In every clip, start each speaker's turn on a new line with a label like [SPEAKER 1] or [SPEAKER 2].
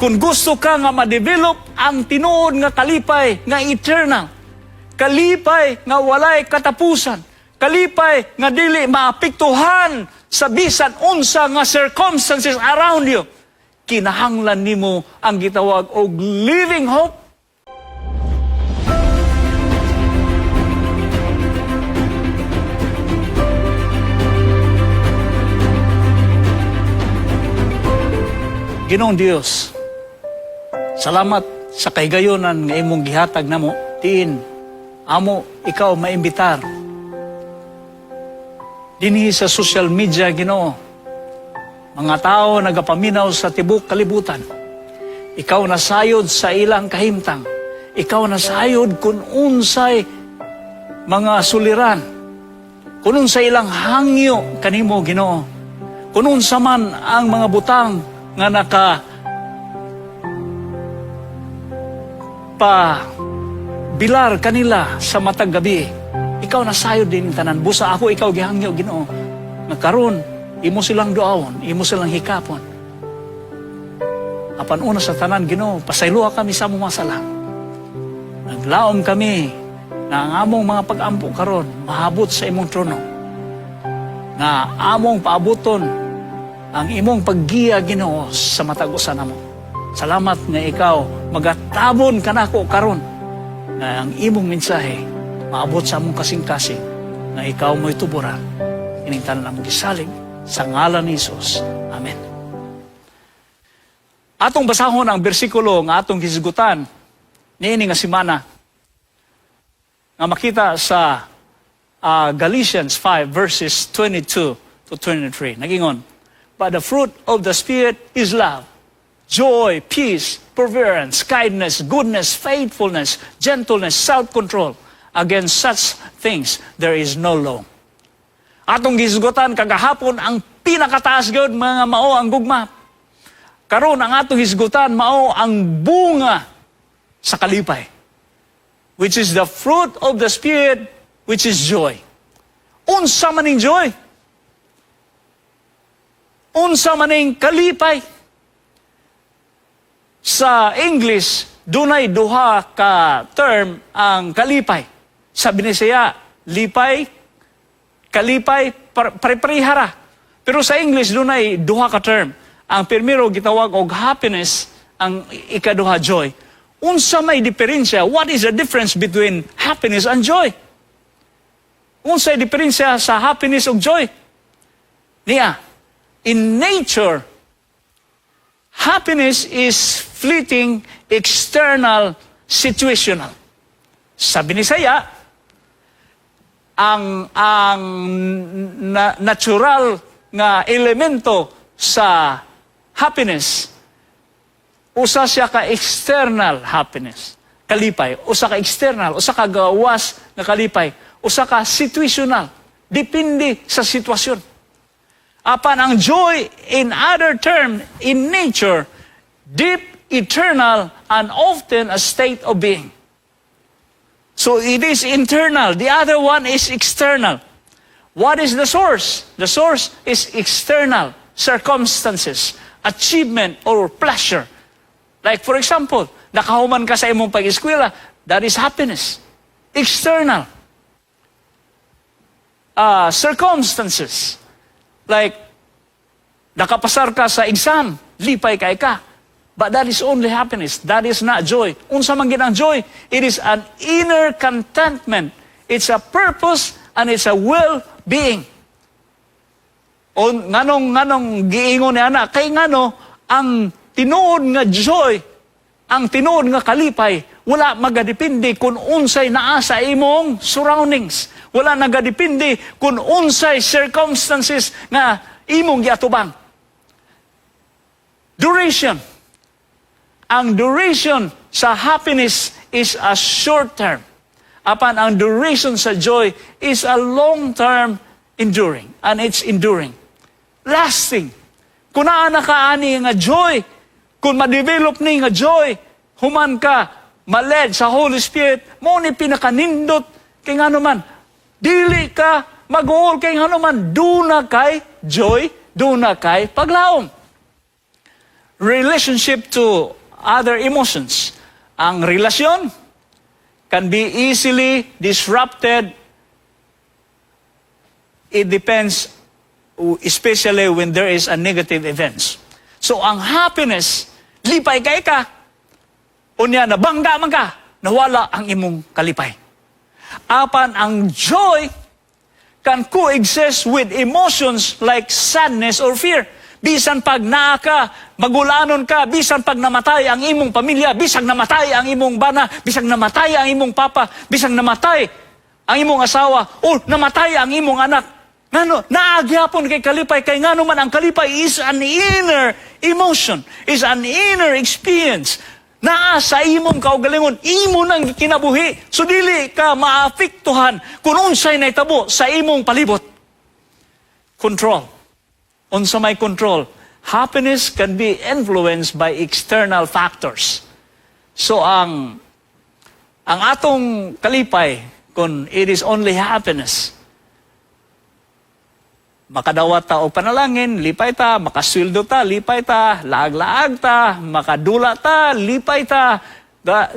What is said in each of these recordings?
[SPEAKER 1] Kung gusto ka nga ma-develop ang tinuod nga kalipay nga eternal, kalipay nga walay katapusan, kalipay nga dili maapektuhan sa bisan unsa nga circumstances around you, kinahanglan nimo ang gitawag og living hope. Ginoong Dios, salamat sa kahigayonan nga imong gihatag namo diin amo ikaw maimbitar dinhi sa social media. Ginoo, mga tao nagapaminaw sa tibok kalibutan. Ikaw nasayod sa ilang kahimtang. Ikaw nasayod kung unsay mga suliran, kung unsay ilang hangyo kanimo, Ginoo, kung unsa man ang mga butang nga naka pa bilar kanila sa matag gabi. Ikaw nasayod din tanan. Busa ako ikaw gihangyo, Ginoo, nga karon imo silang duawon, imo silang hikapon. Apan una sa tanan, Ginoo, pasayloa kami sa among mga sala. Naglaom kami na ang among mga pag-ampo karon mahabot sa imong trono, nga among paabuton ang imong paggiya, Ginoo, sa matag usa namo. Salamat nga ikaw magatabon kanako karon na ang imong mensahe maabot sa among kasing-kasing, nga ikaw mo'y tuburan. Ining tanan among gisalig sa ngalan ni Jesus. Amen. Atong basahon ang bersikulo nga atong hisgutan niini nga semana nga makita sa Galatians 5 verses 22 to 23. Nagingon, "But the fruit of the Spirit is love, joy, peace, forbearance, kindness, goodness, faithfulness, gentleness, self-control. Against such things there is no law." Atong hisgutan kagahapon ang pinakataas gyud mga mao ang gugma. Karon ang atong hisgutan mao ang bunga sa kalipay, which is the fruit of the Spirit, which is joy. Unsa man ning joy? Unsa man ning kalipay? Sa English, dunay duha ka term ang kalipay. Sa Binisaya, lipay, kalipay, pare-parehara. Pero sa English, dunay duha ka term. Ang primero gitawag og happiness, ang ikaduha joy. Unsa may diferensya? What is the difference between happiness and joy? Unsay diferensya sa happiness ug joy? Niya, in nature, happiness is fleeting, external, situational. Sa Binisaya, ang natural nga elemento sa happiness, usa siya ka external happiness, kalipay, usa ka external, usa ka gawas nga kalipay, usa ka situational, depende sa sitwasyon. Apan ang joy, in other term, in nature, deep, eternal, and often a state of being. So it is internal. The other one is external. What is the source? The source is external circumstances, achievement, or pleasure. Like for example, nakahuman ka sa imong pag-eskwela, that is happiness. External. Circumstances. Like, nakapasar ka sa exam, lipay kay ka. But that is only happiness. That is not joy. Unsa man gid ang joy? It is an inner contentment. It's a purpose and it's a well-being. O nganong giingon ni ana kay ngano ang tinuod nga joy, ang tinuod nga kalipay, wala magadepende kung unsay naa sa imong surroundings. Wala nagadepende kung unsay circumstances nga imong giatubang. Duration. Ang duration sa happiness is a short term. Apan ang duration sa joy is a long term enduring. And it's enduring. Lasting. Kung naa na ka ani nga joy, kung ma-develop ni nga joy, human ka ma-led sa Holy Spirit, mao ni pinakanindot kay ngano man, dili ka mag-uol kay ngano man, duna kay joy, duna kay paglaom. Relationship to other emotions. Ang relasyon can be easily disrupted. It depends, especially when there is a negative events. So ang happiness, lipay kay ka, unya nabangga man ka, nawala ang imong kalipay. Apan ang joy can coexist with emotions like sadness or fear. Bisan pag naa ka, magulanon ka, bisan pag namatay ang imong pamilya, bisan namatay ang imong bana, bisan namatay ang imong papa, bisan namatay ang imong asawa, o namatay ang imong anak. Ngano, naa gyapon kay kalipay, kay ngano man ang kalipay is an inner emotion, is an inner experience. Naa sa imong kaugalingon, imo nang kinabuhi. So dili ka maapektuhan kung unsay nahitabo sa imong palibot. Control. Unsa may control? Happiness can be influenced by external factors. So ang atong kalipay, kung it is only happiness, makadawat ta og panalangin, lipay ta, makasweldo ta, lipay ta, laag-laag ta, makadula ta, lipay ta.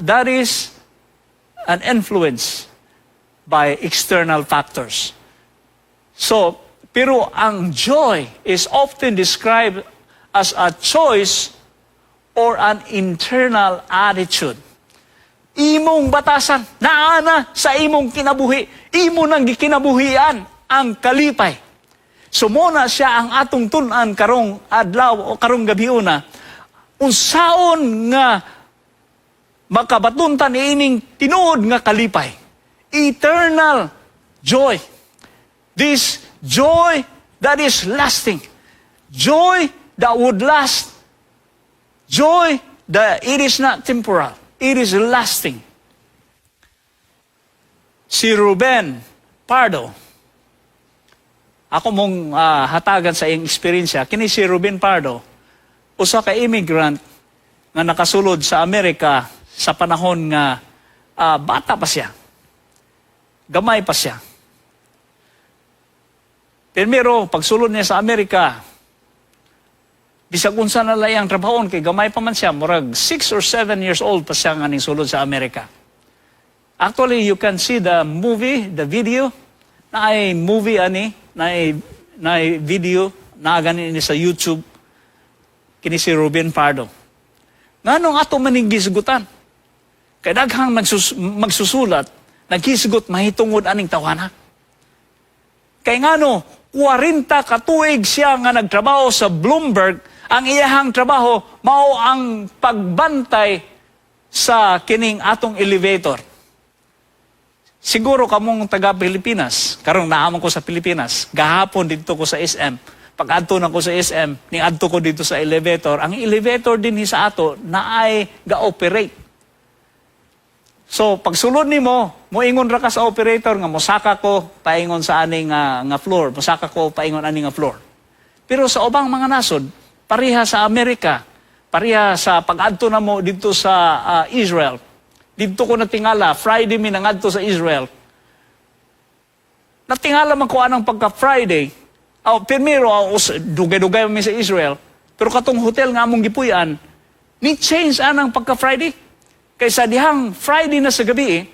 [SPEAKER 1] That is an influence by external factors. So, pero ang joy is often described as a choice or an internal attitude. Imong batasan, naa na sa imong kinabuhi, imo nang gikinabuhian ang kalipay. So mao na siya ang atong tun-an karong adlaw o karong gabiuna. Unsaon nga makabaton ta niining tinuod nga kalipay? Eternal joy. This joy that is lasting. Joy that would last. Joy that it is not temporal. It is lasting. Si Ruben Pardo, ako mong hatagan sa iyang eksperyensya, kini si Ruben Pardo, usa ka immigrant nga nakasulod sa Amerika sa panahon nga bata pa siya. Gamay pa siya. Primero, pagsulod niya sa Amerika, bisag unsa na lang iyang trabahon kay gamay pa man siya, murag 6 or 7 years old pa siya nga ning sulod sa Amerika. Actually, you can see the movie, the video, naay movie ani, naay video, naa gani ni sa YouTube, kini si Ruben Pardo. Nganong ato maning gisgutan? Kay daghang magsusulat, naghisgot mahitungod aning tawhana. Kay ngano, 40 ka tuig siya nga nagtrabaho sa Bloomberg, ang iyahang trabaho mao ang pagbantay sa kining atong elevator. Siguro kamong taga Pilipinas, karong naa man ko sa Pilipinas, gahapon didto ko sa SM. Pag adto na ko sa SM, ning adto ko didto sa elevator, ang elevator dinhi sa ato naay ga-operate. So, pagsulod nimo, moingon ra ka sa operator nga mosaka ko paingon sa aning nga floor, mosaka ko paingon ani nga floor. Pero sa ubang mga nasod, pareha sa Amerika, pareha sa pag-adto na mo didto sa Israel. Didto ko natingala, Friday mi nangadto sa Israel. Natingala man ko anang pagka Friday. Oh, primero, oh, dugay-dugay mi sa Israel. Pero katong hotel nga among gipuy-an, ni change anang pagka Friday. Kaysa dihang Friday na sa gabi, eh,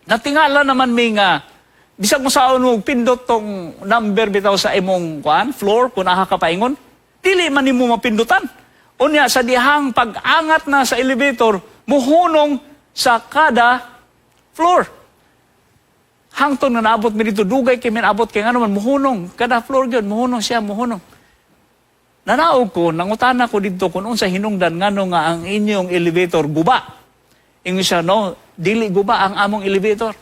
[SPEAKER 1] natingala naman mi nga bisag mo saon mo pindot tong number bitaw sa imong kuan floor kung aha ka paingon, dili man nimo mapindutan. Unya sa dihang pag-angat na sa elevator, muhunong sa kada floor. Hangtod na naabot mi didto, dugay kay abot kay ngano man muhunong kada floor gyud, muhunong siya, muhunong. Nanaog ko, nangutana ko didto kung unsa hinungdan ngano nga ang inyong elevator guba. Ingon siya, "No, dili guba ang among elevator."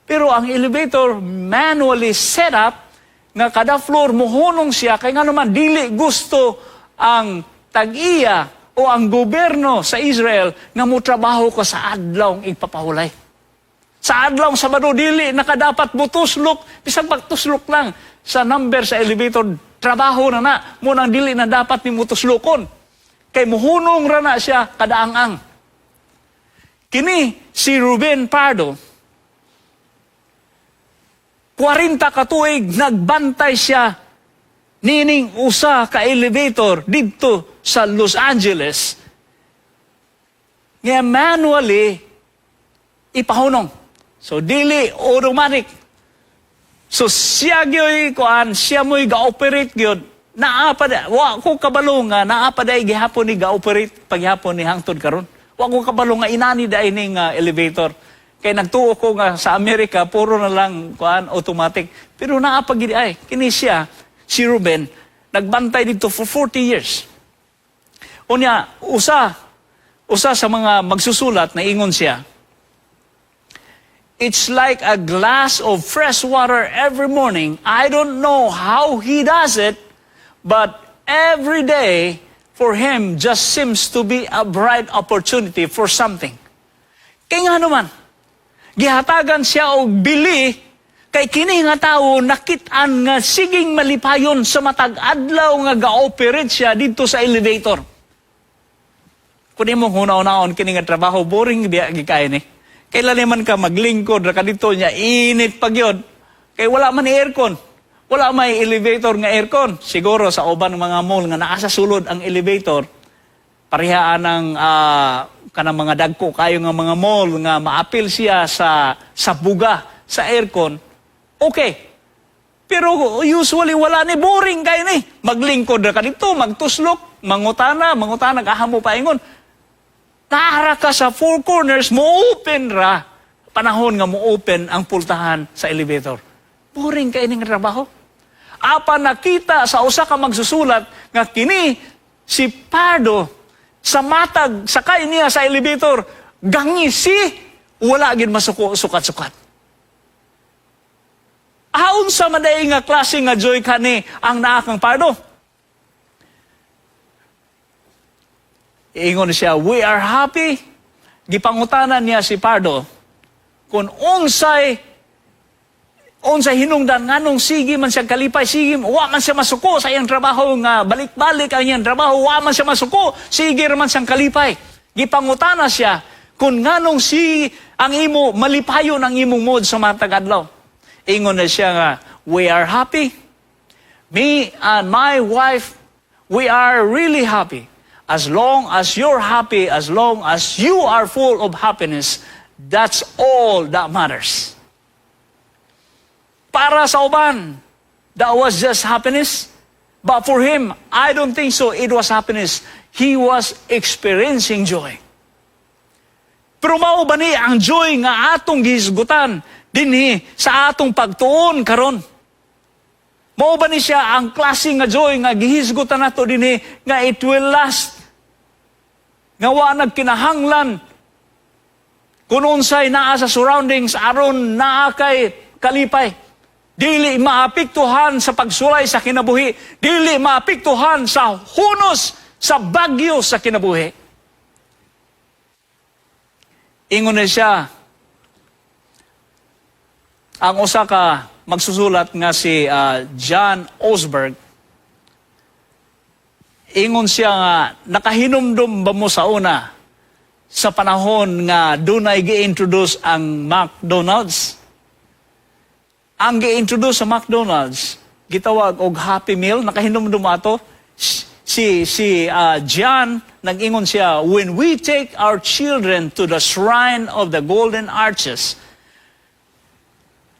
[SPEAKER 1] Pero ang elevator manually set up nga kada floor muhunong siya kay ngano man dili gusto ang tag-iya o ang gobyerno sa Israel nga motrabaho ko sa adlawng igpapahulay. Sa adlawng Sabado dili nakadapat mutuslok, bisag pagtuslok lang sa number sa elevator, trabaho na na, mao nang dili na dapat ni mutuslokon. Kay muhunong ra na siya kadaang-ang. Kini si Ruben Pardo, 40 ka tuig nagbantay siya Nining usa ka elevator didto sa Los Angeles nga manually ipahunong. So dili automatic. So siya gyoy kuan, siya mo'y ga-operate gyud. Naa pa wa ko kabalo nga naa pa diay gihapon ni ga-operate paghapon ni hangtod karon. Wa ko kabalo nga inani diay ning elevator. Kay nagtuo ko nga sa Amerika puro na lang kuan, automatic. Pero naa pa gid ay kini siya, si Ruben, nagbantay dito for 40 years. Unya, usa usa sa mga magsusulat na ingon siya, "It's like a glass of fresh water every morning. I don't know how he does it, but every day for him just seems to be a bright opportunity for something." Kay nga naman, gihatagan siya og bili kay kini nga tawo nakit-an nga siging malipayon sa matag adlaw nga ga-operate siya dito sa elevator. Kung imong huna-hunaon kini nga trabaho, boring biya gikay ni. Kailan naman ka maglingkod ra ka dito niya, init pa gyud. Kay wala man aircon. Wala may elevator nga aircon. Siguro sa uban ng mga mall nga naa sa sulod ang elevator, pareha ang kanang mga dagko kayo nga mga mall nga maapil siya sa buga sa aircon. Okay. Pero usually wala ni, boring kay ni. Maglingkod ra ka dito, magtuslok, mangutana, mangutana kaha mo paingon. Tara ka sa four corners, mo open ra. Panahon nga mo open ang pultahan sa elevator. Boring kay ning trabaho. Apan nakita sa usa ka magsusulat nga kini si Pardo, sa matag sakay niya sa elevator, gangisi, wala gid masuko sukat-sukat. Aon sa maday nga klase nga joy kani ang naa kang Pardo? Ingon siya, "We are happy." Gipangutanan niya si Pardo kung unsay unsay hinungdan nganong sige man siya kalipay, sige wa man siya masuko sa iyang trabaho nga balik-balik ang iyang trabaho, wa man siya masuko, sige man siyang kalipay. Gipangutana siya kung nganong si ang imo malipayon ang imong mood sa matag adlaw. Ingon na siya nga, "We are happy. Me and my wife, we are really happy. As long as you're happy, as long as you are full of happiness, that's all that matters." Para sa uban, that was just happiness. But for him, I don't think so. It was happiness. He was experiencing joy. Pero mao ba ni ang joy nga atong gihisgutan dinhi sa atong pagtuon karon? Mao ba ni siya ang klase nga joy nga gihisgutan nato dinhi nga it will last? Nga wa nagkinahanglan kung unsay naa sa surroundings aron naa kay kalipay. Dili maapektuhan sa pagsulay sa kinabuhi, dili maapektuhan sa hunos sa bagyo sa kinabuhi. Ingon na siya, ang usa ka magsusulat nga si John Osberg, ingon siya nga, "Nakahinumdum ba mo sa una sa panahon nga dunay gi-introduce ang McDonald's?" Ang gi-introduce sa McDonald's, gitawag og Happy Meal, nakahinumdum ato? Si John, nag-ingon siya, "When we take our children to the shrine of the Golden Arches,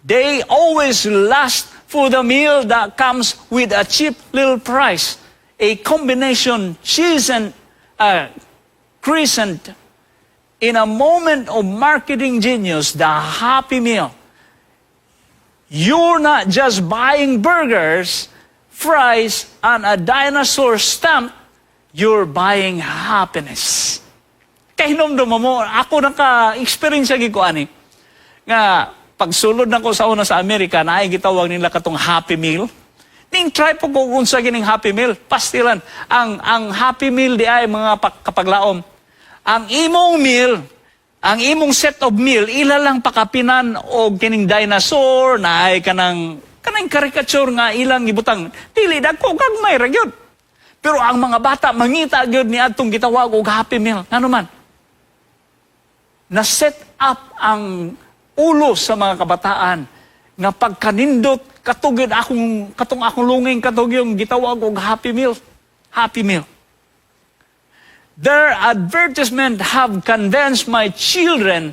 [SPEAKER 1] they always lust for the meal that comes with a cheap little price, a combination cheese and crescent. In a moment of marketing genius, the Happy Meal. You're not just buying burgers, fries, and a dinosaur stamp, you're buying happiness." Kahinumdum mo, ako naka-experience gyud ko ani. Nga pagsulod na ko sa una sa Amerika, naay gitawag nila katong Happy Meal. Ning try po ko unsa gining Happy Meal. Pastilan, ang Happy Meal di ay mga kapaglaom. Ang imong meal, ang imong set of meal, ila lang pakapinan og kining dinosaur na ay kanang kanang caricature nga ilang ibutang. Dili dagko, gagmay ra gyud. Pero ang mga bata mangita gyud ni adtong gitawag og Happy Meal. Ngano man? Na set up ang ulo sa mga kabataan nga pagkanindot Katugid akong katong akong lungin, katong yung gitawag og Happy Meal. Happy Meal. Their advertisement have convinced my children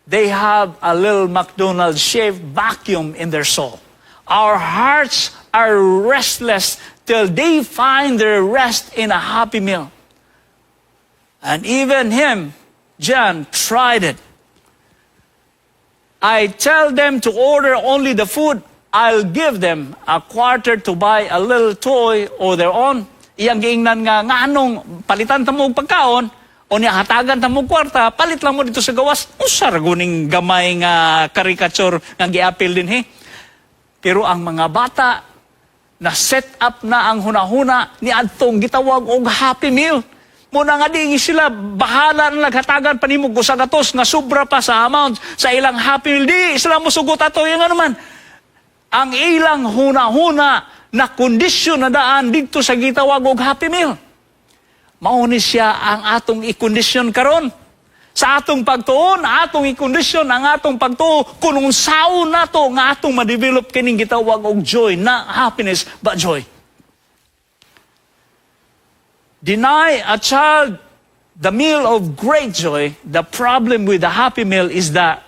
[SPEAKER 1] they have a little McDonald's shaped vacuum in their soul. Our hearts are restless till they find their rest in a Happy Meal. And even him, John, tried it. I tell them to order only the food. I'll give them a quarter to buy a little toy of their own. Iyang giingnan nga, nganong palitan ta mo og pagkaon, o niya hatagan ta mo og kwarta, palit lang mo dito sa gawas. Unsa ra guning gamay nga caricature nga giapil dinhi? Pero ang mga bata, na set up na ang hunahuna ni adtong gitawag og Happy Meal. Muna nga di sila bahala na naghatagan pa nimo usa gatos nga sobra pa sa amount sa ilang Happy Meal. Di sila mosugot ato yung ano man. Ang ilang huna-huna na kondisyon na daan dito sa gitawag og Happy Meal. Mao ni siya ang atong ikondisyon karon. Sa atong pagtuon, atong ikondisyon ang atong pagtuo kung unsaon nato nga atong ma-develop kining gitawag og joy, na happiness but joy. Deny a child the meal of great joy. The problem with the Happy Meal is that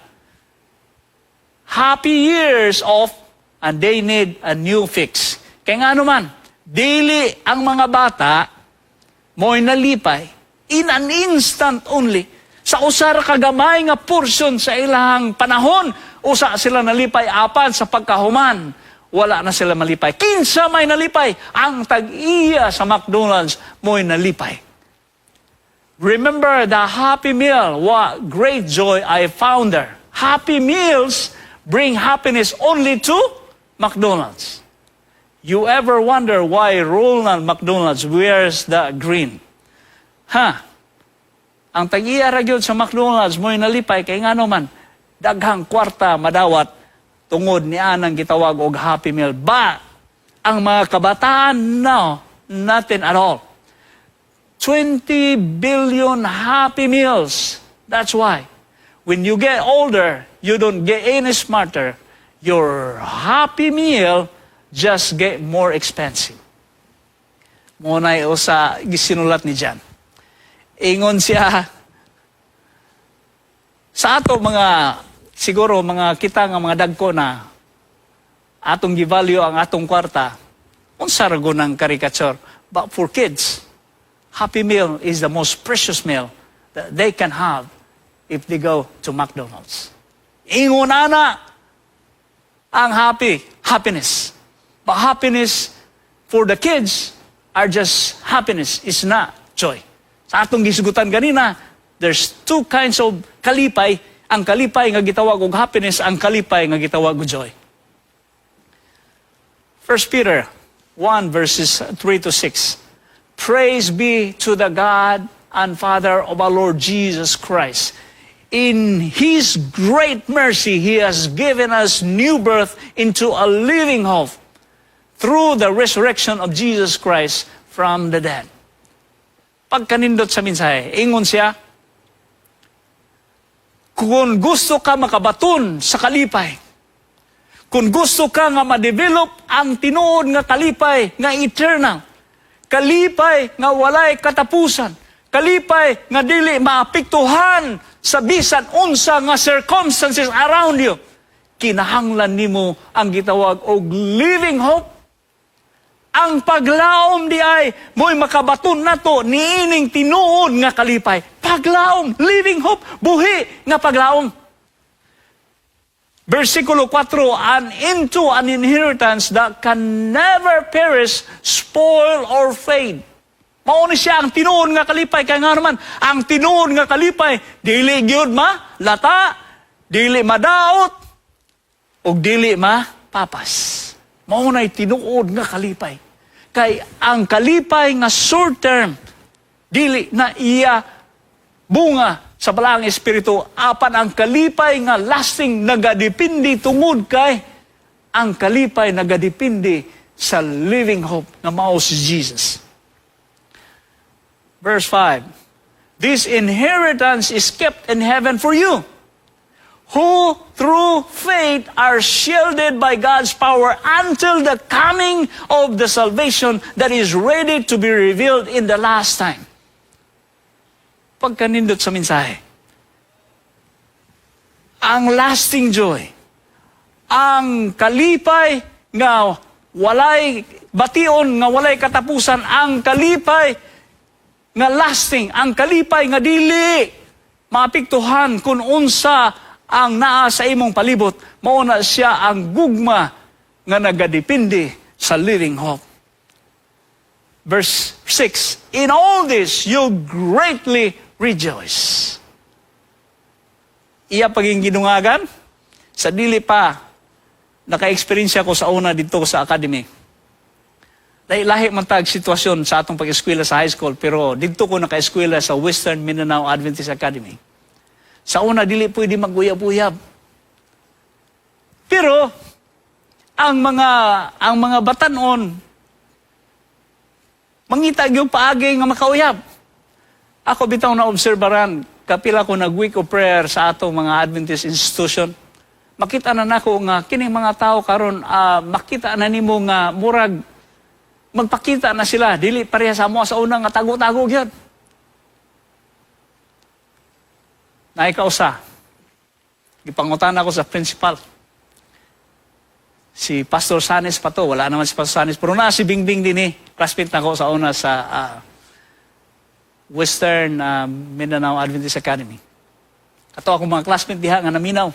[SPEAKER 1] happy wears off and they need a new fix. Kaya nga naman, dili ang mga bata mo'y nalipay in an instant only. Sa usa ra ka gamay nga portion sa ilang panahon, usa sila nalipay, apan sa pagkahuman, wala na sila malipay. Kinsa may nalipay? Ang tag-iya sa McDonald's mo'y nalipay. Remember the Happy Meal, what great joy I found there. Happy Meals bring happiness only to McDonald's. You ever wonder why Ronald McDonald's wears the green? Ha? Ang tag-iya ra gyud sa McDonald's mo'y nalipay kay ngano man daghang kwarta madawat tungod ni anang gitawag og Happy Meal. Ba ang mga kabataan, no, nothing at all. 20 billion Happy Meals. That's why when you get older, you don't get any smarter. Your Happy Meal just get more expensive. Mao na usa gisinulat ni John. Ingon siya sa ato mga siguro mga kita nga mga dagko na atong gi-value ang atong kwarta, unsa ra ng caricature. But for kids, Happy Meal is the most precious meal that they can have if they go to McDonald's. Ingon ana ang happiness. But happiness for the kids are just happiness, it's not joy. Sa atong gisugutan ganina, there's two kinds of kalipay. Ang kalipay nga gitawag og happiness, ang kalipay nga gitawag og joy. 1 Peter 1 verses 3 to 6. Praise be to the God and Father of our Lord Jesus Christ. In His great mercy, He has given us new birth into a living hope through the resurrection of Jesus Christ from the dead. Pagkanindot sa mensahe, ingon siya, kung gusto ka makabaton sa kalipay, kung gusto ka nga ma-develop ang tinuod nga kalipay nga eternal, kalipay nga walay katapusan, kalipay nga dili maapektuhan sa bisan unsa nga circumstances around you, kinahanglan nimo ang gitawag og living hope. Ang paglaom di ay mo'y makabaton nato niining tinuod nga kalipay. Paglaom, living hope, buhi nga paglaom. Versikulo 4, "And into an inheritance that can never perish, spoil, or fade." Mao ni siya ang tinuod nga kalipay. Kaya nga naman, ang tinuod nga kalipay, dili gyud ma lata, dili madaot, ug dili mapapas. Mao na'y tinuod nga kalipay. Kay ang kalipay nga short term, dili na iya bunga sa Balaang Espiritu, apan ang kalipay nga lasting nagadepende tungod kay ang kalipay nagadepende sa living hope nga mao si Jesus. Verse 5. This inheritance is kept in heaven for you, Who through faith are shielded by God's power until the coming of the salvation that is ready to be revealed in the last time. Pagkanindot sa mensahe. Ang lasting joy, ang kalipay nga walay bation, nga walay katapusan, ang kalipay nga lasting, ang kalipay nga dili maapektuhan kung unsa ang naa sa imong palibot, mao na siya ang gugma nga nagadepende sa living hope. Verse 6, "In all this you greatly rejoice." Iya paging gidungagan, sa dili pa naka-experience ko sa una dito sa academy. Lahi-lahi man tag sitwasyon sa atong pag-eskwela sa high school, pero dito ko naka-eskwela sa Western Mindanao Adventist Academy. Sa una, dili pwede mag-uyab-uyab. Pero ang mga batanon mangita yung paagi nga makauyab. Ako bitaw na obserbaran, kapila ko nag week of prayer sa atong mga Adventist institution. Makita na nako nga kining mga tao karon, makita na nimo nga murag magpakita na sila, dili pareha sa amo sa una nga tago-tago gyud. Naay kausa. Gipangutan ako sa principal. Si Pastor Sanes pa to, wala naman si Pastor Sanes. Pero na si Bingbing din eh. Classmate na ako sa una sa Western Mindanao Adventist Academy. Kato akong mga classmate diha nga naminaw.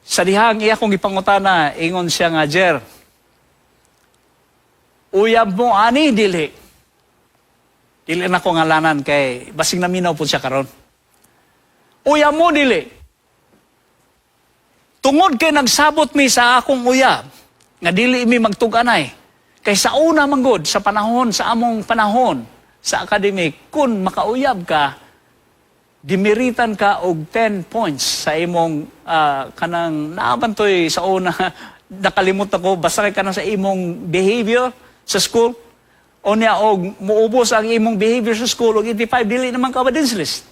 [SPEAKER 1] Sa dihang iya kong gipangutana, ingon siya nga, "Jer, uyab mo ani, dili?" Dili na ko ngalanan kay basing naminaw po siya karon. "Uyab mo, dili? Tungod kay nagsabot mi sa akong uyab, nga dili mi magtug-anay. Kay sa una manggod, sa panahon, sa among panahon, sa academic, kung makauyab ka, dimeritan ka og 10 points sa imong kanang naabantoy sa una, nakalimot ako, basta kay kanang sa imong behavior sa school. O niya, og muubos ang imong behavior sa school og 85, dili naman ka dean's list."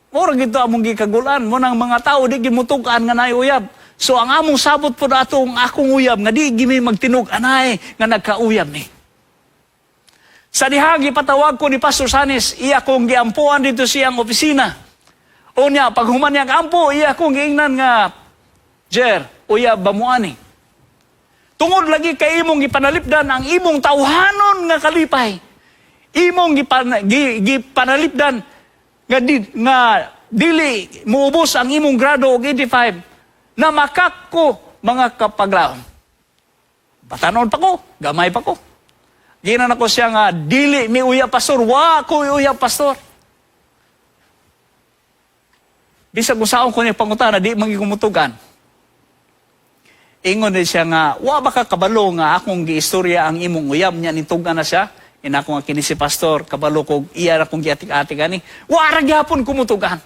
[SPEAKER 1] Mura gito among gikagulan mo nang mga tao di gimutug-an nga naay uyab. So ang among sabot po atong akong uyab nga di gimi magtinug-anay nga nagkauyab ni. Sa dihang gipatawag ko ni Pastor Sanes, iya kong giampuan dito siyang opisina. O niya, pag human niya ampo, iya kong giingnan nga, "Jer, uyab ba mo ani? Tungod lagi kay imong gipanalipdan ang imong tawhanon nga kalipay. Imong gipanalipdan nga dili muubos ang imong grado og 85 na makakko mga kapaglaom." Batanon pa ko, gamay pa ko. Ginan ako siya nga, "Dili mi uyab, Pastor, wa ko uyab, Pastor." Bisag kung saon ko niya pangutana, di man kumutugan. Ingon din siya nga, "Wa ba ka kabalo nga akong giistorya ang imong uyab niya nitugan na siya?" Ina ko nga kini si pastor, kabalo ko iya ra kong giatik-atik ani. Wa ra gyapon kumutugan.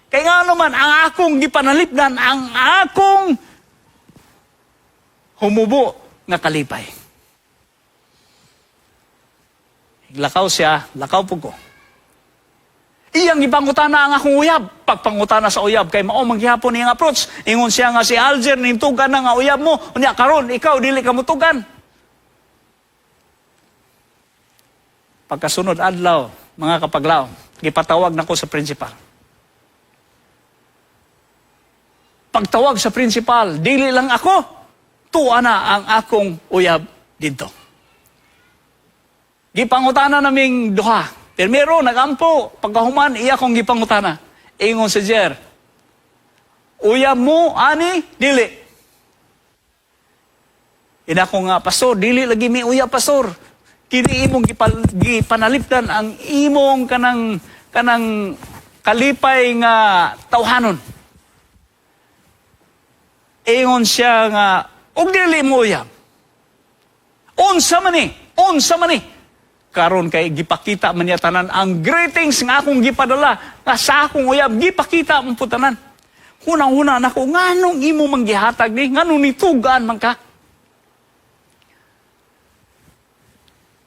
[SPEAKER 1] Kay nga naman ang akong gipanalipdan ang akong humubo nga kalipay. Lakaw siya, lakaw po ko. Iyang gipangutana ang akong uyab. Pagpangutana sa uyab, kay mao man gihapon iyang approach. Ingon siya nga si Alger, nintugan na nga uyab mo. Unya karon ikaw dili ka mutugan. Pagkasunod adlaw, mga kapaglaw, gipatawag nako sa principal. Pagtawag sa principal, dili lang ako, tuwa na ang akong uyab didto. Gipangutana naming duha. Primero, nagampo, pagkahuman, iya kong gipangutana. Ingon si Jer, "Uyab mo, ani, dili?" Ina ko nga, "Pastor, dili lagi mi uyab, Pastor." "Kini imong gipanalipdan ang imong kanang kalipay nga tawhanon." Ingon siya nga, "Og dili mo uyab? Unsa man ni? Unsa man ni?" Karon kay gipakita man niya tanan ang greetings nga akong gipadala nga sa akong uyab, gipakita man po tanan. Hunang-huna nako, nganong imo man gihatag ni, nganong nitugaan man ka?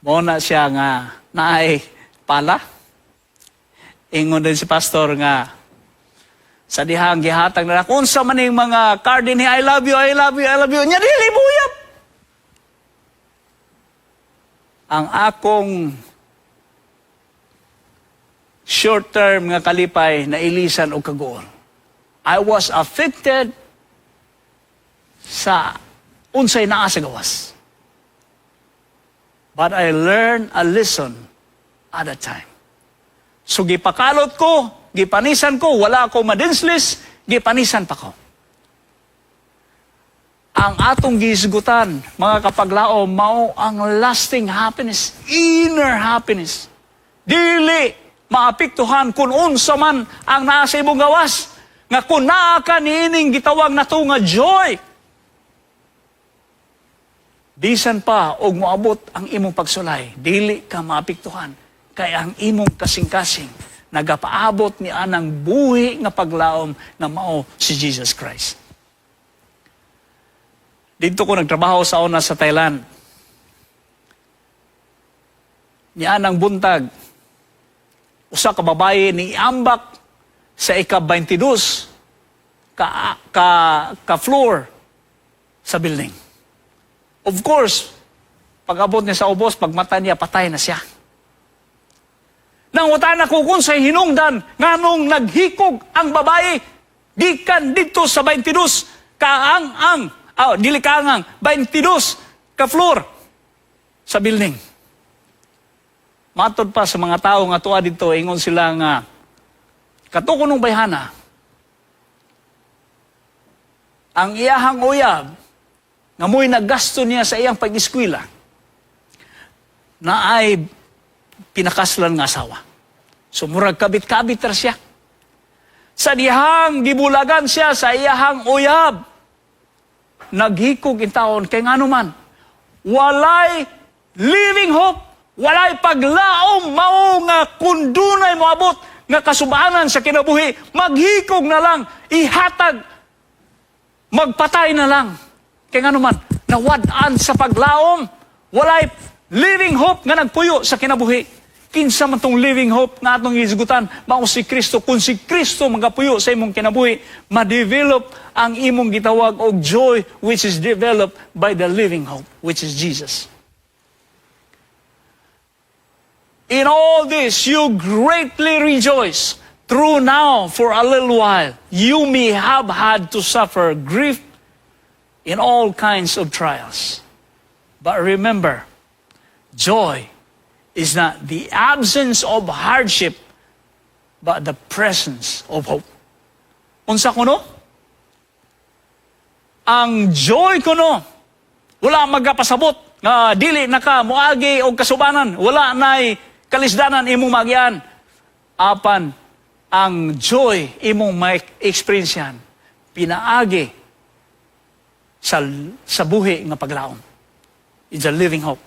[SPEAKER 1] Mo na siya nga naay pala. Ingon din si pastor nga sa dihang gihatag na kung unsa man ning mga card ni "I love you, I love you, I love you." Nya dili buyap. Ang akong short term nga kalipay na ilisan og kaguol. I was affected sa unsay naa sa gawas. But I learned a lesson at a time. So gipakalot ko, gipanisan ko, wala ako ma-dean's list, gipanisan pa ko. Ang atong gihisgutan, mga kapaglaom, mao ang lasting happiness, inner happiness. Dili maapektuhan kung unsa man ang naa sa imong gawas. Nga kung naa ka niining gitawag nato nga joy, bisan pa og moabot ang imong pagsulay, dili ka maapektuhan kay ang imong kasing-kasing nagapaabot ni anang buhi nga paglaom nga mao si Jesus Christ. Didto ko nagtrabaho sa una sa Thailand. Nianang buntag, usa ka babaye ni ambak sa ika-22 ka floor sa building. Of course, pag abot niya sa ubos, pag mata niya, patay na siya. Nangutana ko kung sa hinungdan nganong naghikog ang babae gikan didto sa 22 kaang ang oh, dili kaang 22 ka floor sa building. Matod pa sa mga tao nga tuwa didto, ingon sila nga kato kunong bayhana, ang iyahang uyab nga mo'y naggasto niya sa iyang pag-eskwela na ay pinakaslan nga asawa. So murag kabit-kabit ra siya. Sa dihang gibulagan siya sa iyahang uyab, naghikog intawon kay ngano man walay living hope, walay paglaom mao nga kung dunay moabot nga kasubanan sa kinabuhi, maghikog na lang, ihatag, magpatay na lang. Kay ngano man nawad-an sa paglaom, walay living hope nga nagpuyo sa kinabuhi. Kinsa man tong living hope nga atong hisgutan? Mao si Kristo. Kung si Kristo magapuyo sa imong kinabuhi, ma-develop ang imong gitawag og joy, which is developed by the living hope, which is Jesus. In all this you greatly rejoice, though now for a little while you may have had to suffer grief in all kinds of trials. But remember, joy is not the absence of hardship, but the presence of hope. Unsa kuno? Ang joy kuno, wala magapasabot nga dili na ka moagi og kasubanan, wala nay kalisdanan imong magian. Apan ang joy imong ma-experience pinaagi sa buhi nga paglaom. It's a living hope.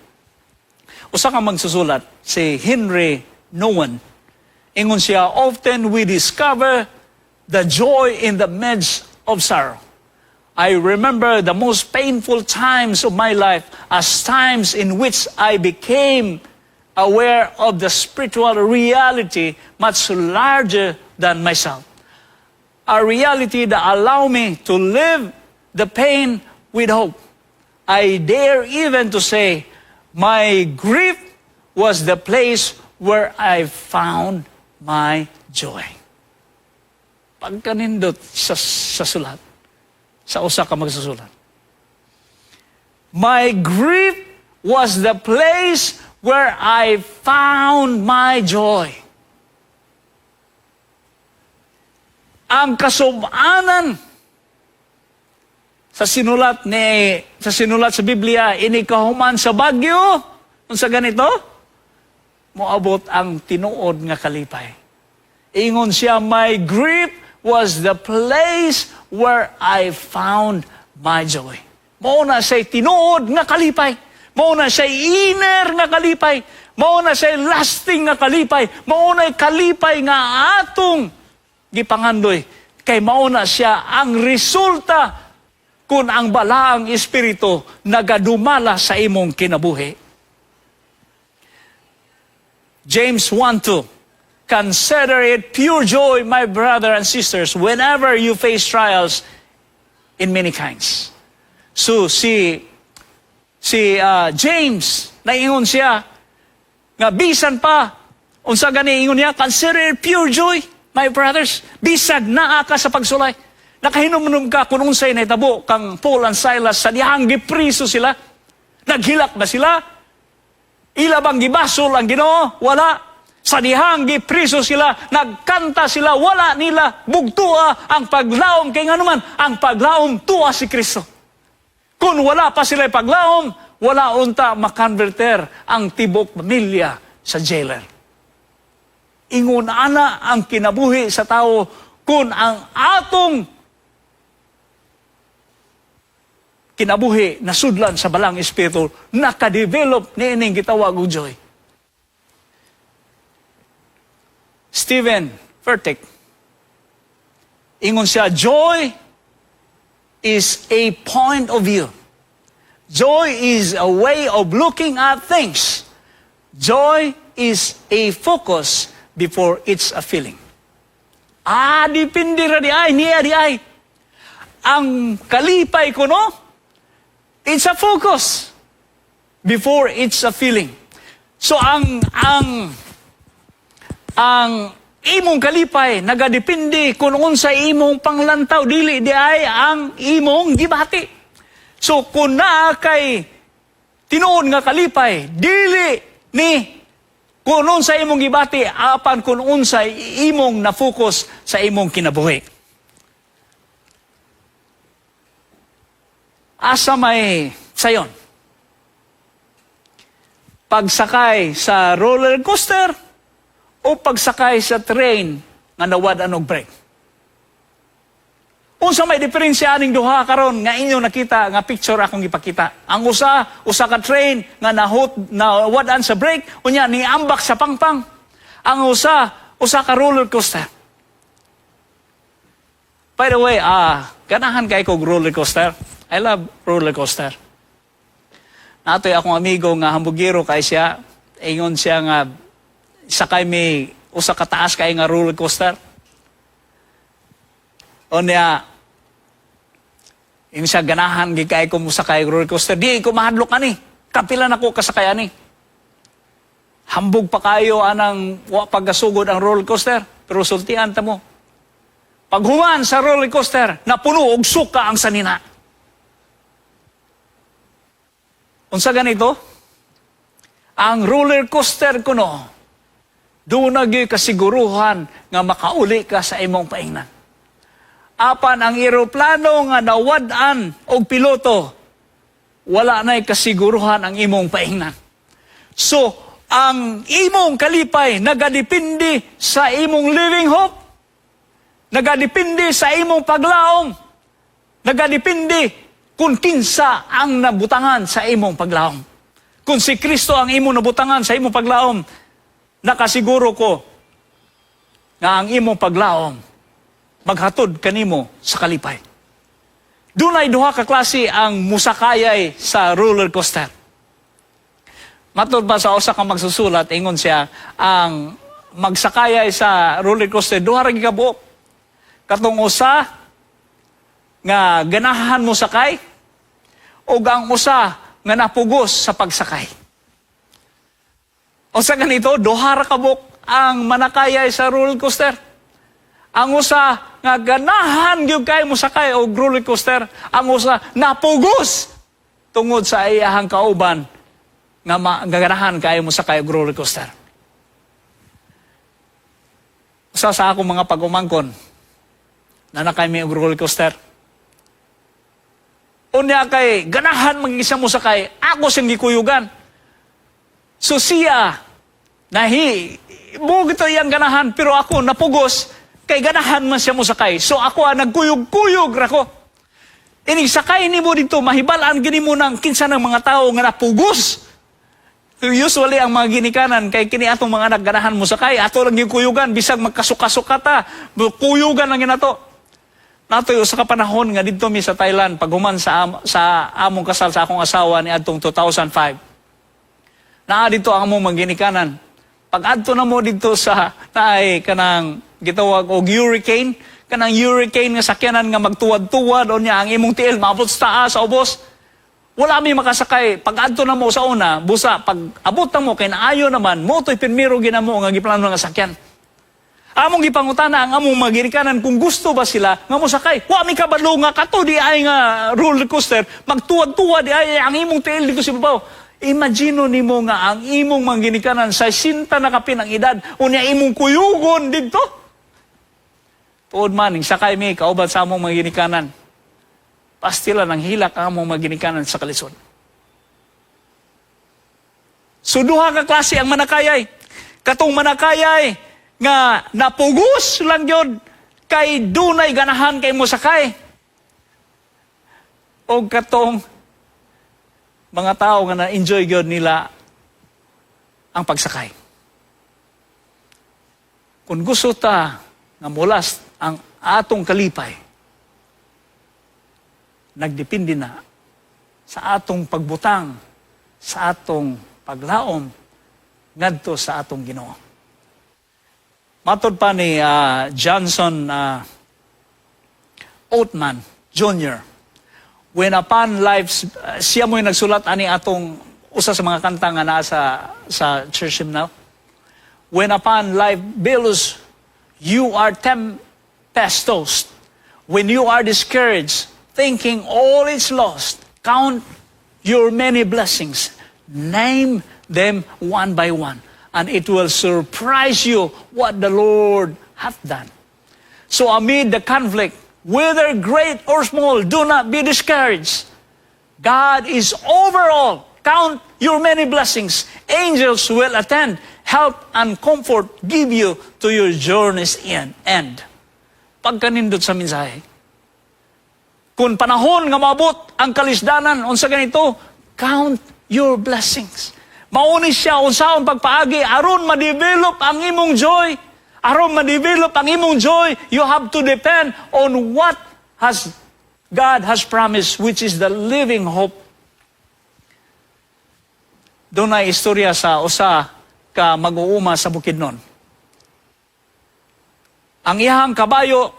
[SPEAKER 1] Usa ka magsusulat, si Henri Nouwen, ingon siya, "Often we discover the joy in the midst of sorrow. I remember the most painful times of my life as times in which I became aware of the spiritual reality much larger than myself. A reality that allowed me to live the pain with hope. I dare even to say, my grief was the place where I found my joy." Pagkanindot sa sulat, sa usa ka magsusulat. My grief was the place where I found my joy. Ang kasubanan sa sinulat sa Biblia, ini kahuman sa bagyo, unsa ganito moabot ang tinuod nga kalipay. Ingon siya, "My grief was the place where I found my joy." Mao na siya'y tinuod nga kalipay. Mao na siya'y inner nga kalipay. Mao na siya'y lasting nga kalipay. Mao na kalipay nga atong gipangandoy. Kay mao na siya ang resulta kung ang Balaang Espiritu nagadumala sa imong kinabuhi. James 1:2. "Consider it pure joy, my brother and sisters, whenever you face trials in many kinds." So si James, naingon siya nga bisan pa unsa gani, ingon niya, "Consider it pure joy, my brothers," bisag naa ka sa pagsulay. Nakahinumdum ka kung unsay nahitabo kang Paul and Silas sa dihang gipriso sila? Naghilak ba sila? Ila bang gibasol ang Ginoo? Wala. Sa dihang gipriso sila, nagkanta sila, wala nila bugtua ang paglaom, kay nganuman ang paglaom tuwa si Kristo. Kung wala pa sila paglaom, wala unta makonverter ang tibok pamilya sa jailer. Ingon ana ang kinabuhi sa tao kung ang atong kinabuhi nasudlan sa Balaang Espiritu, nakadevelop ni ining gitawag og joy. Steven Furtick, ingon siya, "Joy is a point of view. Joy is a way of looking at things. Joy is a focus before it's a feeling." Ah, depende ra diay, niya diay. Ang kalipay ko, no? It's a focus before it's a feeling. So ang imong kalipay nagadepende kung unsa imong panglantaw, dili diay ang imong gibati. So kung naa kay tinuod nga kalipay, dili ni kung unsa imong gibati, apan kung unsa imong na-focus sa imong kinabuhi. Asa may sayon? Pagsakay sa roller coaster o pagsakay sa train nga nawad og brake? Unsa may diferensya aning duha karon nga inyo nakita nga picture akong gipakita? Ang usa, usa ka train nga nawad-an sa brake, unya niambak sa pangpang. Ang usa, usa ka roller coaster. By the way, ganahan kay kog roller coaster. I love roller coaster. Natoy akong amigo nga hambugiro kay siya, ingon siya nga sakay mi usa ka taas kay nga roller coaster. Unya, ingon siya, "Ganahan gid kay ko mosakay roller coaster. Di ko mahadlok ani. Kapila na ko kasakay ani." Hambog pa kayo anang wa pagkasugod ang roller coaster, pero sultian ta mo. Paghuman sa roller coaster, napuno og suka ang sanina. Unsa ganito? Ang roller coaster kuno, doon na gyud kasiguruhan nga makauli ka sa imong paingnan. Apan ang eroplano nga nawad-an og piloto, wala na'y kasiguruhan ang imong paingnan. So, ang imong kalipay nagadepende sa imong living hope, nagadepende sa imong paglaom, nagadepende kung kinsa ang nabutangan sa imong paglaom. Kung si Kristo ang imong nabutangan sa imong paglaom, nakasiguro ko nga ang imong paglaom maghatod kanimo sa kalipay. Dunay duha ka klase ang musakayay sa roller coaster. Matod pa sa usa ka magsusulat, ingon siya, ang magsakayay sa roller coaster, duha ra gyud ka buok. Katong usa nga ganahan mo sakay, o ang usa nga napugos sa pagsakay. O sa ganito, duha ra ka buok ang manakayay sa roller coaster. Ang usa nga ganahan gyud kay mo sakay og roller coaster, ang usa napugos tungod sa iyahang kauban nga ganahan kayo mo sakay og roller coaster. Usa sa akong mga pag-umangkon na nakay mi og roller coaster. Unya kay ganahan magisa mo sakay, ako siyang gikuyugan. So siya, nahi, bugito iyang ganahan, pero ako napugos, kay ganahan man siya mo sakay. So ako ang nagkuyog-kuyog ra ko. Inig sakay nimo dito, mahibalaan gini mo ng kinsa ng mga tao nga napugos. Usually ang mga ginikanan, kay kini atong mga anak ganahan mo sakay, ato lang yung kuyugan, bisag magkasuka-suka ta, kuyugan lang ginato. Natoy usa ka panahon nga didto mi sa Thailand paghuman sa among kasal sa akong asawa ni adtong 2005. Naa didto ang among mga ginikanan. Pag adto na mo didto sa Naay kanang gitawag og hurricane, kanang hurricane nga sakyanan nga magtuwad-tuwad unya ang imong tiil maabot sa taas sa ubos. Wala mi makasakay. Pag adto na mo sa una, busa pag abot na mo kay naayo naman, mao to'y primero ginamo nga giplano nga sakyan. Among gipangutana ang among mga ginikanan kung gusto ba sila nga mosakay. Wa mi kabalo nga kato diay nga roller coaster, magtuwad-tuwad diay ang imong tiil dito sa ibabaw. Imagine nimo nga ang imong mga ginikanan 60 na kapin ang edad, unya imong kuyugon didto. Tuod man, ning sakay mi kauban sa among mga ginikanan. Pastila nang hilak ang among mga ginikanan sa kalisod. So duha ka klase ang manakayay. Katong manakayay nga napugos lang yun kay dunay ganahan kay mosakay. O katong mga tao nga na-enjoy gyud nila ang pagsakay. Kung gusto ta nga mulas ang atong kalipay, nagdepende na sa atong pagbutang, sa atong paglaom, ngadto sa atong Ginoo. Matod pa ni Johnson Oatman Jr., when upon life's, siya mo'y nagsulat ani atong usa sa mga kanta nga naa sa church hymnal. "When upon life billows you are tempest tossed, when you are discouraged, thinking all is lost, count your many blessings, name them one by one, and it will surprise you what the Lord hath done. So amid the conflict, whether great or small, do not be discouraged. God is over all. Count your many blessings. Angels will attend, help and comfort give you to your journey's end." Pagkanindot sa mensahe. Kung panahon nga maabot ang kalisdanan unsa ganito, count your blessings. Mao ni siya unsaon pagpaagi aron ma-develop ang imong joy. Aron ma-develop ang imong joy, you have to depend on what has God has promised, which is the living hope. Dunay istorya sa usa ka mag-uuma sa Bukidnon. Ang iyang kabayo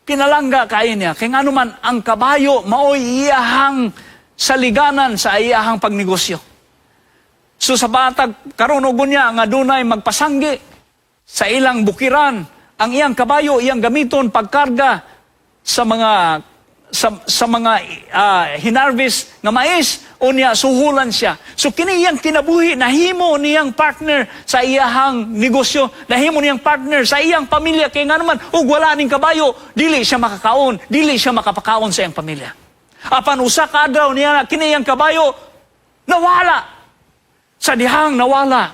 [SPEAKER 1] pinalangga kaayo niya. Kay ngano man ang kabayo maoy iyahang saliganan sa iyahang pagnegosyo. So sa batag karon og unya nga dunay magpasanggi sa ilang bukiran, ang iyang kabayo iyang gamiton pagkarga sa mga hinarvest nga mais, unya suhulan siya. So kini iyang kinabuhi nahimo niyang partner sa iyahang negosyo, nahimo niyang partner sa iyang pamilya, kay ngano man ug wala ning kabayo, dili siya makakaon, dili siya makapakaon sa iyang pamilya. Apan usa ka adlaw niya kini iyang kabayo nawala. Sa dihang nawala,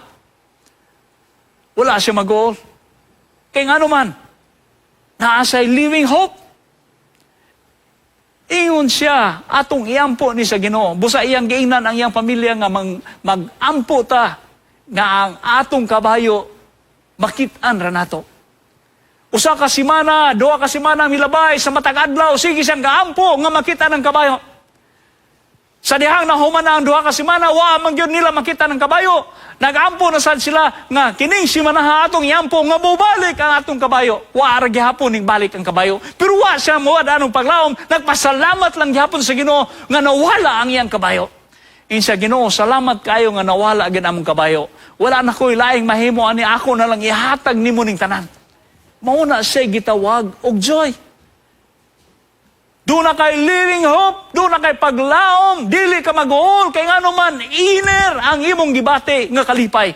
[SPEAKER 1] wala siya mag-uol. Kay ngano man, naa siya'y living hope. Ingon siya, atong iampo ni sa Ginoo. Busa iyang giingnan ang iyang pamilya nga mag-ampo ta nga ang atong kabayo makit-an ra nato. Usa ka semana, 2 ka semana milabay, sa matag adlaw sige siyang gaampo nga makita ng kabayo. Sa dihang nahuman na ang 2 ka semana, wa man gyud nila makita ng kabayo. Nagampo na sad sila nga kining semana atong iampo nga mobalik ang atong kabayo. Wa ra gihapon ning balik ang kabayo. Pero wa siya mowad anong paglaom, nagpasalamat lang gihapon sa Ginoo nga nawala ang iyang kabayo. Insa Ginoo, salamat kayo nga nawala gid among kabayo. Wala na ko'y laing mahimo ani, ako na lang ihatag nimo ning tanan. Mao na siya gitawag og joy. Duna kay living hope, duna kay paglaom, dili ka mag-uol, kay ngano man, inner ang imong gibati nga kalipay.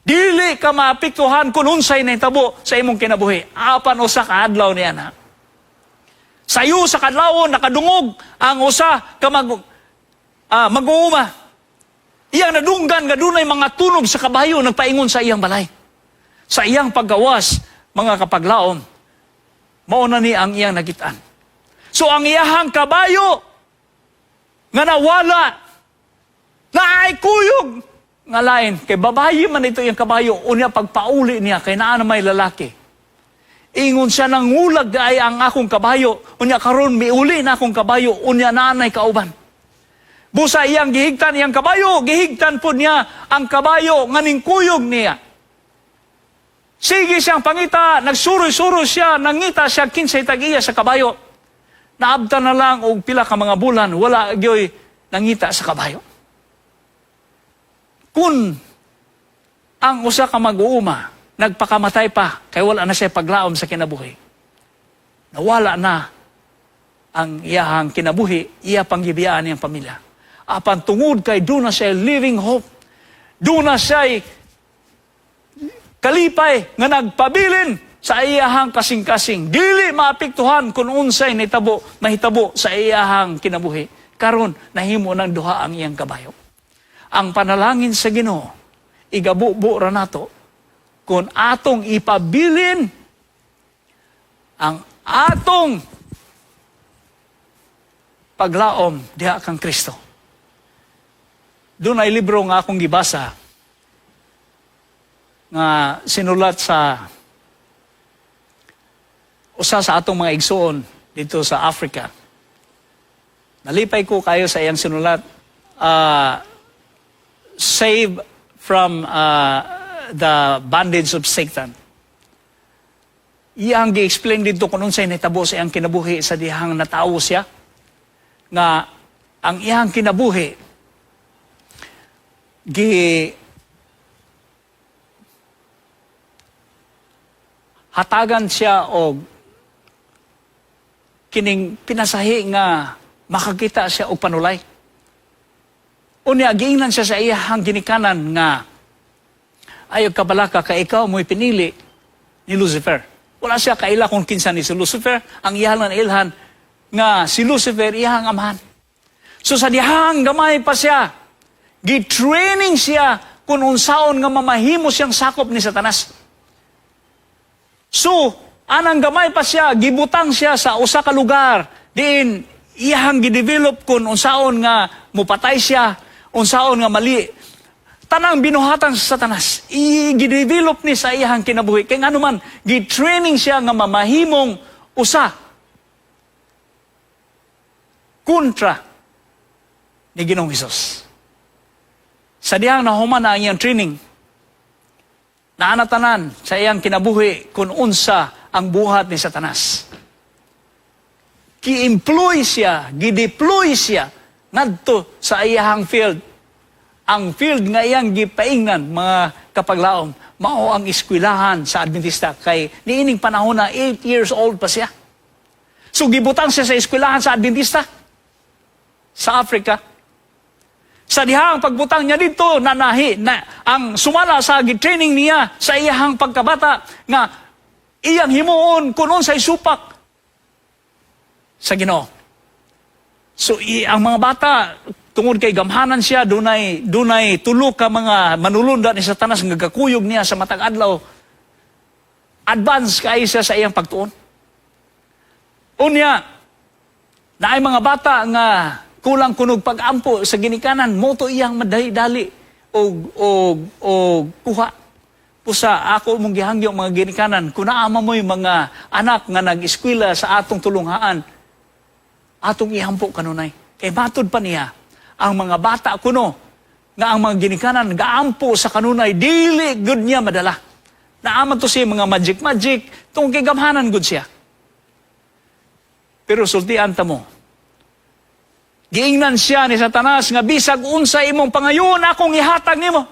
[SPEAKER 1] Dili ka maapektuhan kung unsay nahitabo sa imong kinabuhi. Apan usa ka adlaw niya na. Sayo sa kadlawon nakadungog ang usa ka mag-uuma. Iyang nadunggan nga dunay mga tunog sa kabayo nagpaingon sa iyang balay. Sa iyang paggawas, mga kapaglaom, mao na ni ang iyang nakitaan. So ang iyahang kabayo nga nawala naay kuyog nga lain kay babayi man ito iyang kabayo, unya pagpauli niya kay naa na may lalaki. Ingon siya, nangulag ay ang akong kabayo, unya karon miuli na akong kabayo, unya naanay kauban. Busa iyang gihigtan iyang kabayo, gihigtan po niya ang kabayo nga ning kuyog niya. Sige siyang pangita, nagsuroy-suroy siya, nangita siya kinsay tag-iya sa kabayo. Naabtan na lang og pila ka mga bulan, wala gyoy nangita sa kabayo. Kung ang usa ka mag-uuma nagpakamatay pa kay wala na siya paglaom sa kinabuhi, nawala na ang iyahang kinabuhi, iya pang gibiyaan niyang pamilya. Apan tungod kay duna siya living hope, duna siya kalipay nga nagpabilin sa iyahang kasing-kasing. Dili maapektuhan kung unsay nitabo, mahitabo sa iyahang kinabuhi. Karon nahimo ng duha ang iyang kabayo. Ang panalangin sa Ginoo, igabubo ra nato kung atong ipabilin ang atong paglaom diha kang Kristo. Dunay libro nga akong gibasa nga sinulat sa usa sa atong mga igsuon dito sa Africa. Nalipay ko kayo sa iyang sinulat, "Save from the Bondage of Satan." Iyang gi-explain dito kung unsay nahitabo sa iyang kinabuhi sa dihang natawo siya, nga ang iyang kinabuhi gi hatagan siya og kining pinasahi nga makakita siya og panulay. Unya giingnan siya sa iyahang ginikanan nga ayaw kabalaka kay ikaw mo'y pinili ni Lucifer. Wala siya kaila kung kinsa ni si Lucifer. Ang iyahang nailhan nga si Lucifer iyahang amahan. So sa dihang gamay pa siya, gi-training siya kung unsaon nga mamahimo siyang sakop ni Satanas. So, anang gamay pa siya, gibutang siya sa usa ka lugar diin iyahang gidevelop kung unsaon nga mupatay siya, unsaon nga mali. Tanang binuhatan sa Satanas, i-develop ni sa iyahang kinabuhi. Kaya ngano man, gi-training siya nga mamahimong usa kontra ni Ginoong Hesus. Sa dihang nahuman na ang iyang training, naanatanan sa iyang kinabuhi kung unsa ang buhat ni Satanas. Gi-employ siya, gi-deploy siya ngadto sa iyahang field. Ang field nga iyang gipaingnan, mga kapaglaom, mao ang eskwelahan sa Adventista kay niining panahon na 8 years old pa siya. So gibutang siya sa eskwelahan sa Adventista sa Africa. Sa dihang pagbutang niya dito, nanahi na ang sumala sa gi-training niya sa iyahang pagkabata nga iyang himuon kung unsay supak sa Ginoo. So ang mga bata, tungod kay gamhanan siya, dunay dunay tulo ka mga manulunda ni Satanas nga gakuyog niya sa matag adlaw. Advance kay siya sa iyang pagtuon. Unya, naay mga bata nga kulang kunog pag-ampo sa ginikanan, mao to iyang madali-dali og kuha. Pusa ako mong gihangyo, mga ginikanan, kung naa mo'y mga anak nga nag-eskwela sa atong tulunghaan, atong ihampo kanunay. Kay matud pa niya, ang mga bata kuno, nga ang mga ginikanan gaampo sa kanunay, dili gud niya madala. Naa man to siya mga magic-magic, tungod kay gamhanan gud siya. Pero sultian ta mo, giingnan siya ni Satanas nga bisag unsa imong pangayon, akong ihatag nimo.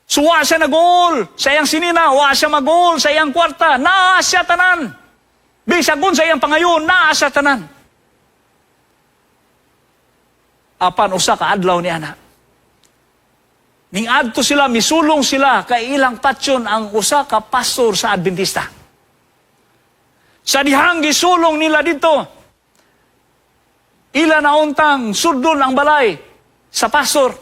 [SPEAKER 1] So wa siya nag-uol sa iyang sinina, wa siya mag-uol sa iyang kwarta, naa siya tanan. Bisag unsa iyang pangayon, naa siya tanan. Apan usa ka adlaw ni ana, ning adto sila, misulong sila kay ilang patyon ang usa ka pastor sa Adventista. Sa dihang gisulong nila dito, ila na untang sudon ang balay sa pastor.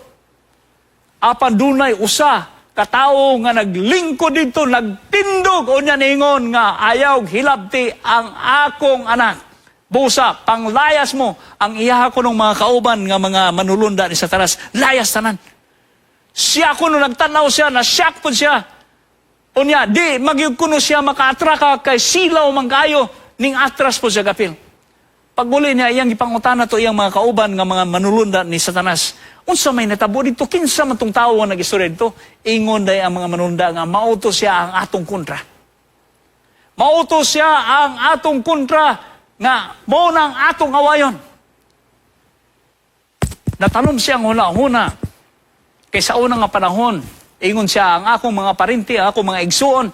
[SPEAKER 1] Apan dunay usa katawo nga naglingkod dito, nagtindog, unya ningon nga ayaw hilabti ang akong anak. Busa, panglayas mo ang iyaha ko ng mga kauban nga mga manulunda ni Satanas. Layas tanan. Siya kuno nagtanaw siya, na-shock po siya. Unya, di magyud kuno siya makaatraka kay silaw man kayo, ning atras po siya gapil. Pag uli niya, iyang gipangutana to iyang mga kauban nga mga manulunda ni Satanas. Unsa may natabo dito? Kinsa man tong tawo nga nag-istorya dito? Ingon day ang mga manunda nga mao to siya ang atong kontra. Mao to siya ang atong kontra nga mao nang atong awayon. Natalom siya ang huna-huna. Kay sa unang nga panahon, ingon siya, "Ang akong mga parinti, ang akong mga igsuon,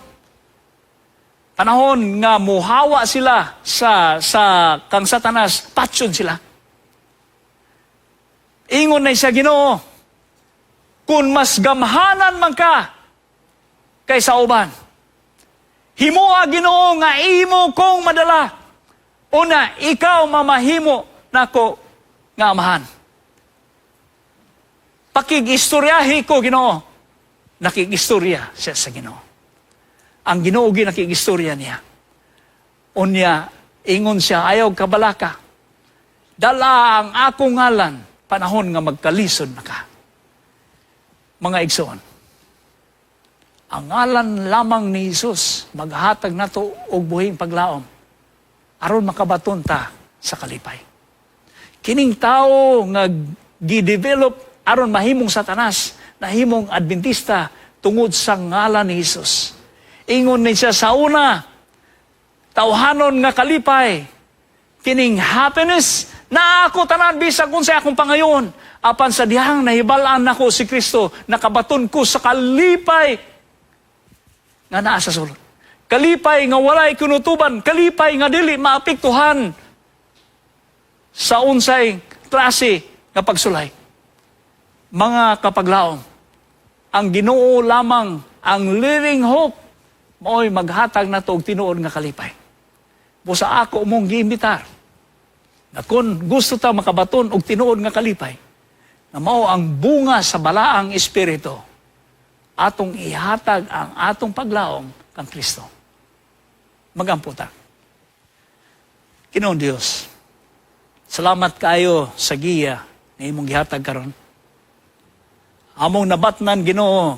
[SPEAKER 1] panahon nga muhawa sila sa kang Satanas, patyon sila." Ingon na siya, "Ginoo, kung mas gamhanan man ka kaysa uban, himoa, Ginoo, nga imo kong madala. Una, ikaw mamahimo nako nga amahan. Pakig-istoryahi ko, Ginoo." Nakig-istorya siya sa Ginoo. Ang Ginoo nakig-istorya niya. Unya, ingon siya, "Ayaw kabalaka. Dala ang akong ngalan panahon nga magkalisod na ka." Mga igsoon, ang ngalan lamang ni Jesus maghatag nato og buhing paglaom aron makabaton ta sa kalipay. Kining tao nga gi-develop aron mahimong Satanas, nahimong Adventista tungod sa ngalan ni Jesus. Ingon ni siya sa una, tawhanon nga kalipay, kining happiness na ako tanan bisag unsay akong pangayon. Apan sa dihang nahibal-an nako si Kristo, nakabaton ko sa kalipay nga naa sa sulod. Kalipay nga walay kinutuban, kalipay nga dili maapektuhan sa unsay klase nga pagsulay. Mga kapaglaom, ang Ginoo lamang ang living hope mao'y maghatag nato og tinuod nga kalipay. Busa ako mong giimbitar na kung gusto ta makabaton og tinuod nga kalipay, na mao ang bunga sa Balaang Espiritu, atong ihatag ang atong paglaom kang Kristo. Magampo ta. Ginoong Dios, salamat kayo sa giya nga imong gihatag karon. Among nabatnan, Ginoo,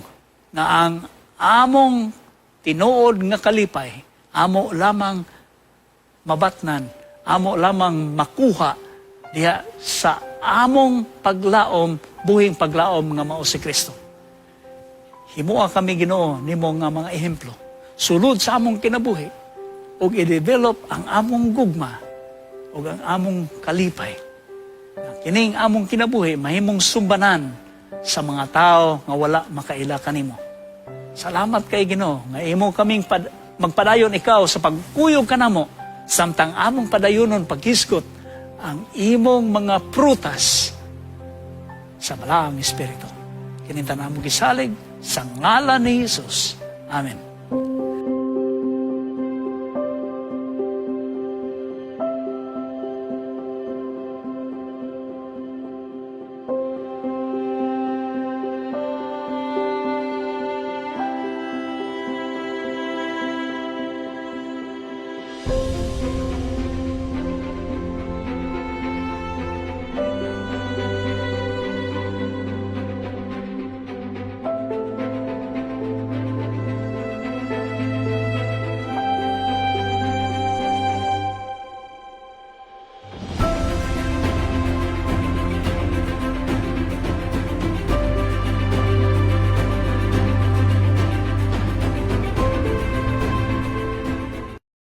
[SPEAKER 1] nga ang among tinuod nga kalipay, amo lamang mabatnan, amo lamang makuha diha sa among paglaom, buhing paglaom nga mao si Kristo. Himoa kami, Ginoo, nimo nga mga ehemplo. Sulod sa among kinabuhi ug i-develop ang among gugma ug ang among kalipay. Na kining among kinabuhi mahimong sumbanan sa mga tao nga wala makaila kanimo. Salamat kay Ginoo nga imo kaming magpadayon ikaw sa pagkuyog kanamo samtang among padayonon paghisgot ang imong mga prutas sa Balaang Espiritu. Kining tanan among gisalig sa ngalan ni Jesus. Amen.